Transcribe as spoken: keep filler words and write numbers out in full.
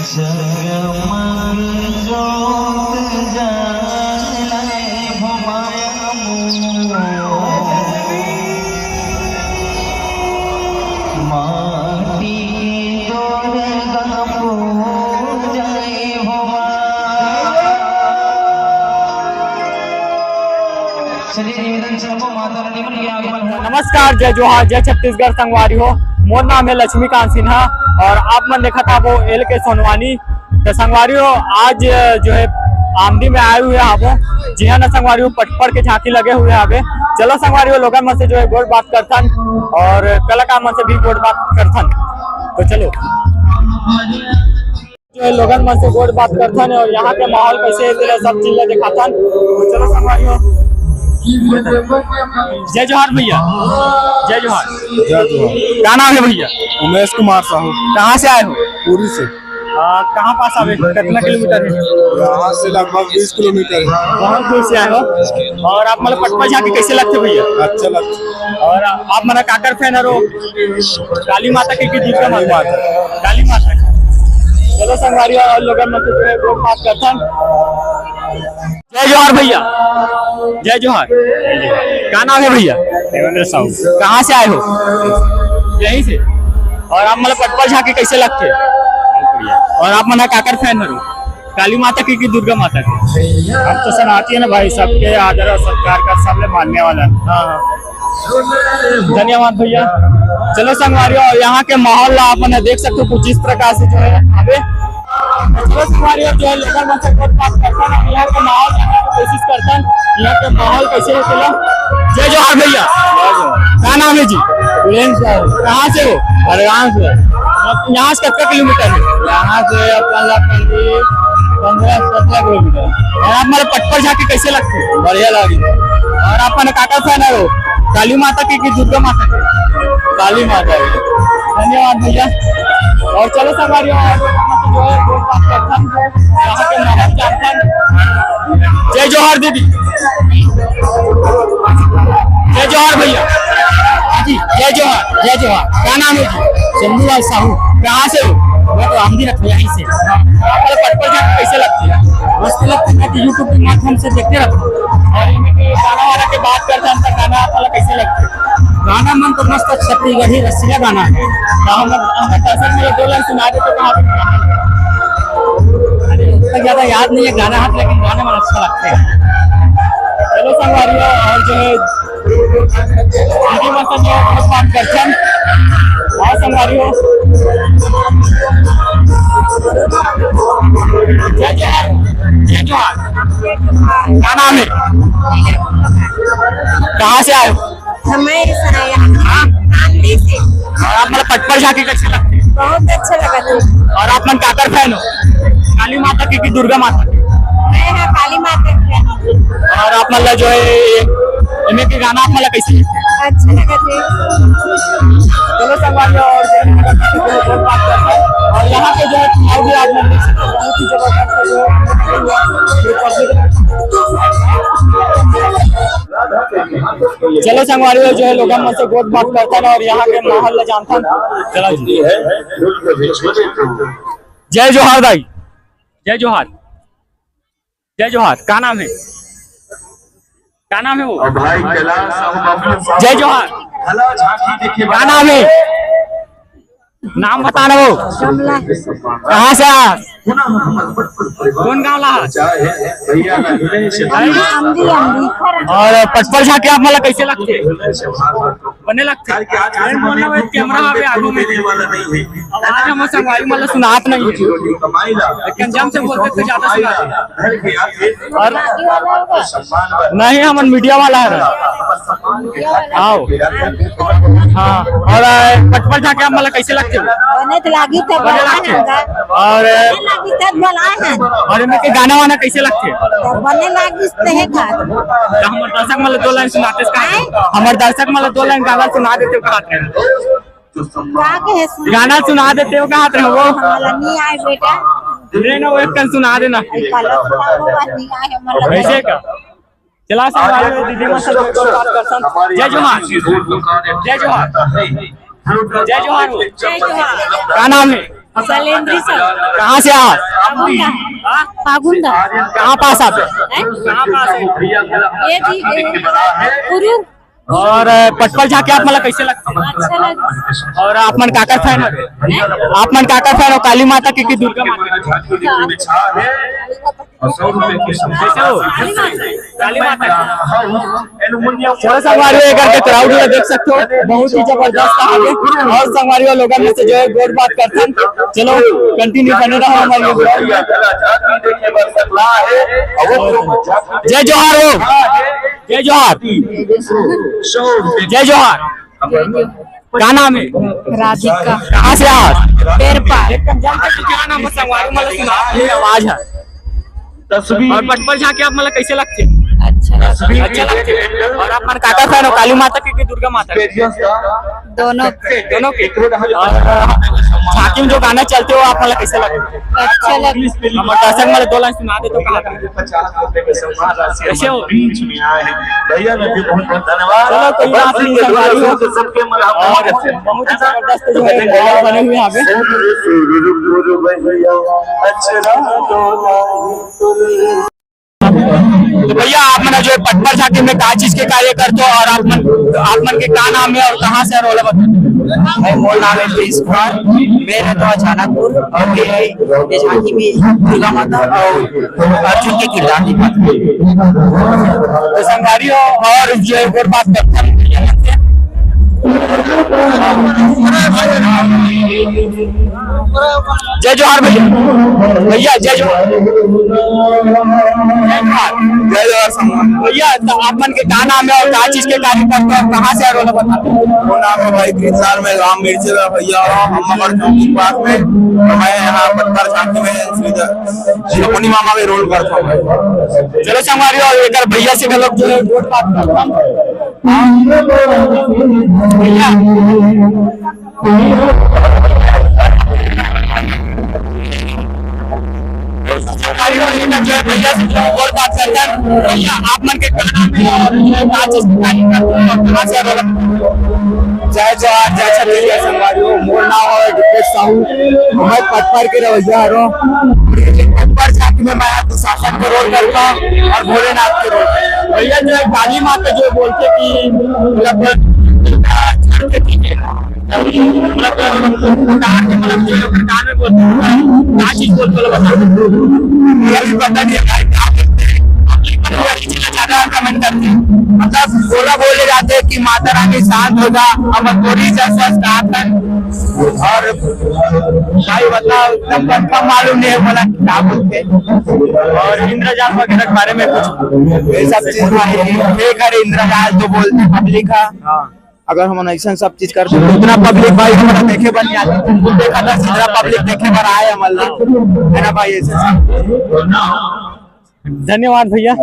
जगमग जोत जले भुवय मोर, माटी के दुर्गा पूजय भुवय। चलिए, निवेदन चाहबो माता रानी मन के आगमन हो। नमस्कार, जय जोहार, जय छत्तीसगढ़ संगवारी हो। मोर नाम है लक्ष्मीकांत सिन्हा और आप मन देखत हाबो एल के सोनवानी। तो संगवारी हो, आज जो है आमदी में आए हुए हाबो, जिहां ना संगवारी हो पटपड़ के झांकी लगे हुए हाबे। चलो संगवारी हो, लोगन मन से जो है गोठ बात करथन और कलाकार मन से भी गोठ बात करथन। तो चलो। जो है लोगन मन से गोठ बात करथन और यहाँ के माहौल कैसे हे तेला सब चीज ला दिखाथन। तो चलो संगवारी हो। जय जोहार भैया। जय जोहार। जय जोहार। का नाम है भैया? उमेश कुमार साहू। कहाँ से आए हो? पुरी से। आ, कहाँ पास आवे? कितना किलोमीटर है? यहाँ से लगभग बीस किलोमीटर है। बहुत दूर से आए हो। और आप मतलब पटपड़ झांकी कैसे लगथे भैया? अच्छा लगथे। और आप मन काकर फैन हरो? काली माता के कि दुर्गा माता? काली माता। चलो संगवारी हो, और लोगन मन से जो है गोठ बात करथन। जय जोहार भैया। जय जोहार। का नाम है भैया? देवेंद्र साहू। कहाँ से आए हो? यहीं से। और आप मतलब पटपड़ झांकी कैसे लगथे? और आप मन काकर फैन हरो? काली माता के कि दुर्गा माता के? हम तो सनातन है भाई, सबके आदर और सत्कार का सबले मानने वाला है। हाँ, हाँ। धन्यवाद भैया। चलो संगवारी हो, और यहाँ के माहौल ला आप मन देख सकते हो कुछ इस प्रकार से जो है अभी। चलो संगवारी हो, जो है लोगन मन से गोठ बात करथन, यहाँ के माहौल जानने की कोशिश करथन, यहाँ के माहौल कैसे हे तेला। जय जोहार भैया। का नाम है जी? प्रेम साहू। कहाँ से हो? हरगांव से। यहाँ से कितना किलोमीटर है? यहाँ से अपन ला करीब पन्द्रह सत्रह किलोमीटर। और आप मतलब पटपड़ झांकी कैसे लगथे? बढ़िया लगी। और आप मन काकर फैन हरो? काली माता के कि दुर्गा माता के? काली माता के। धन्यवाद भैया। और चलो संगवारी हो, जो है गोठ बात करथन, यहाँ के माहौल जानथन। जय जोहार दीदी। जय जोहार भैया। हाँ जी, जय जोहार, जय जोहार। का नाम है जी? शंभू लाल साहू। कहाँ से हो? मैं तो आमदी रखो यहीं से। आप लोग पटपड़ झांकी कैसे लगथे? मस्त लगथे, मैं तो YouTube के माध्यम से देखते रहता हूँ। और इनमें के गाना वाना के बात करथन, तो गाना आप लोग कैसे लगथे? गाना मन तो मस्त छत्तीसगढ़ी रसिया गाना है। तो हम, हम दर्शक में दो लाइन सुना दे तो कहाँ पे? अरे, उतना ज्यादा याद नहीं है गाना हाथ, लेकिन गाना मन अच्छा लगथे। चलो संगवारी हो, और जो है दीदी मन से जो है बात करथन। हाँ संगवारी हो। जय जोहार। जय जोहार। का नाम है? कहाँ से आए हो? हमें हाँ? आमदी से। और आप मतलब पटपड़ झांकी कैसे लगथे? बहुत अच्छा लगा था। और आप मन काकर फैन हो? काली माता के कि दुर्गा माता के? मैं हाँ काली माता के। और आप मतलब जो है एमे के गाना आप मतलब कैसे लगथे? अच्छा लगा था। चलो संगवारी हो, और जो है, और यहाँ पे जो है और भी आप लोग देख सकते हो, बहुत ही जबरदस्त जो है, चलो संगवारी हो, जो है लोगन मन से गोठ बात करथन और यहाँ के माहौल ला जानथन। चलो जी। जय जोहार दाई। जय जोहार। जय जोहार। का नाम है? का नाम है वो? अब भाई कैलाश साहू बाबू जय जोहार। भला झांकी देखे का नाम है? नाम बताना वो। कमला। कहाँ से आया? कौन गाँव ला? भैया ना, अमदी, अमदी। और पटपड़ झांकी आप मन ला कैसे लगथे? बने लगथे। अरे बोलना भाई, कैमरा हवे आगू में। आवाज हम संगवारी मन ला सुनात नहीं है। लेकिन जम से बोलते तो ज्यादा सुनात है। और नहीं, हमन मीडिया वाला है। आओ। हाँ, और, अ, पटपड़ झांकी आप मन ला कैसे लगथे? बने तो लागी थे, बने बोला लगथे। है ना। और, बने लागी थे, बोला है। और इनके गाना वाना कैसे लगथे? तो बने लागी ते है का? तो हमर दर्शक मन ला दो लाइन सुनाते का? हैं? हमर दर्शक मन ला दो लाइन गाना सुना देते का? का कहे सुन? गाना सुना देते हो का? वो हमारा नहीं आए बेटा। नहीं ना, वो एक कन सुना देना। काला सुना वो नहीं आए हमारा। ऐसे का? चला संगवारी हो, दीदी मन से बात करथन। जय जोहार। जय जोहार। जय जोहार हो। जय जोहार। का नाम हे? शैलेंद्री सर। कहाँ से आप? फागुंदा। हाँ? फागुंदा। कहाँ पास आप? हैं? कहाँ पास है? ये थी, ये, गुरु। और, अ, पटपल झांकी आप मन ला कैसे लगथे? अच्छा लगे। और आप मन काकर फैन हो? हैं? आप मन काकर फैन हो, काली माता के कि दुर्गा माता के? कैसे हो? काली माता। चलो संगवारी हो, एकर के क्राउड ला देख सकते हो, बहुत ही जबरदस्त है। और संगवारी हो, लोगन में से जो है गोठ बात करथन। चलो, कंटिन्यू बने रहो हमारे vlog में। जय जोहार हो, जय जोहार, जय जोहार। का नाम है? राधिका। कहाँ से आप? पेरपा। एकदम जम के क्या नाम है, संगवारी मन ला सुना, ये आवाज है। और पटपल झांकी आप मन ला कैसे लगथे? अच्छा लगथे। अच्छा लगथे। और आप मन काकर फैन हो, काली माता के कि दुर्गा माता के? दोनों। दोनों के। और झांकी में जो गाना चलथे, वो आप मन ला कैसे लगथे? अच्छा लगथे। हमर दर्शक मन ला दो लाइन सुना दे तो कहाँ? कैसे हो? भैया ने भी बहुत बहुत धन्यवाद। चलो, कोई बात नहीं, संगवारी हो। सबके मन और बहुत ही जबरदस्त जो है माहौल बने हुए हैं यहाँ पे। तो भैया, आप मन जो है पटपल झांकी में का चीज के कार्य करते हो और आप मन, आप मन के का नाम है और कहाँ से है, ओला बताओ। भाई, मोर नाम है प्रिंस कुमार, मैं रहता हूँ अचानकपुर और ये, ये झांकी में दुर्गा माता और अर्जुन के किरदार निभाते हैं। तो संगवारी हो, और ये एक और बात करता हूँ। जय जोहार भैया, भैया जय जोहार। जय जोहार। जय जोहार सम्मान। भैया, तो आप मन के का नाम है और का चीज के कार्यकर्ता और कहाँ से है, ओला बता। वो नाम है भाई कृष्णलाल, मैं गांव मिर्चे का भैया हूँ, अम्मागढ़ चौक के पास में। तो मैं यहाँ पटपल झांकी में श्री द-, श्री अपनी मामा के रोल करता हूँ। चलो संगवारी हो, एकर भैया से गलत जो है गोठ बात करता हूँ। भैया, भैया से जो और बात करता है, भैया, आप मन के का नाम है और का चीज के कार्य करते हो और कहाँ से हो? जय जोहार, जय छत्तीसगढ़ संगवारी हो। मोर नाम है दीपेश साहू, मैं पटपल के रहवइया हरों। पटपल झांकी में मैं दुशासन के रोल करता हूँ और भोलेनाथ के रोल। भैया, जो है काली माँ पे जो बोलते कि मतलब, मतलब, उतार के मतलब जो है उतार में बोलते हैं, क्या चीज बोलते हैं, बता। ये भी पता नहीं है भाई, क्या बोलते हैं। ज्यादा कमेंट करते हैं, मतलब, बोला बोले जाते हैं कि माता रानी शांत हो जा, अब थोड़ी सा स्वस्थ आसन। और भाई, बताओ, एकदम कंफर्म मालूम नहीं है, बोला क्या बोलते हैं। और इंद्रजाल वगैरह के बारे में कुछ, ये सब चीज भाई फेक है, इंद्रजाल जो बोलते हैं पब्लिक का। अगर हमन अइसन सब चीज करबो, उतना पब्लिक भाई हमरा देखे बर नहीं आथे। तुमको देखा था, जितना पब्लिक देखे बर आए हमन ला, है ना भाई? ऐसे सब। धन्यवाद भैया।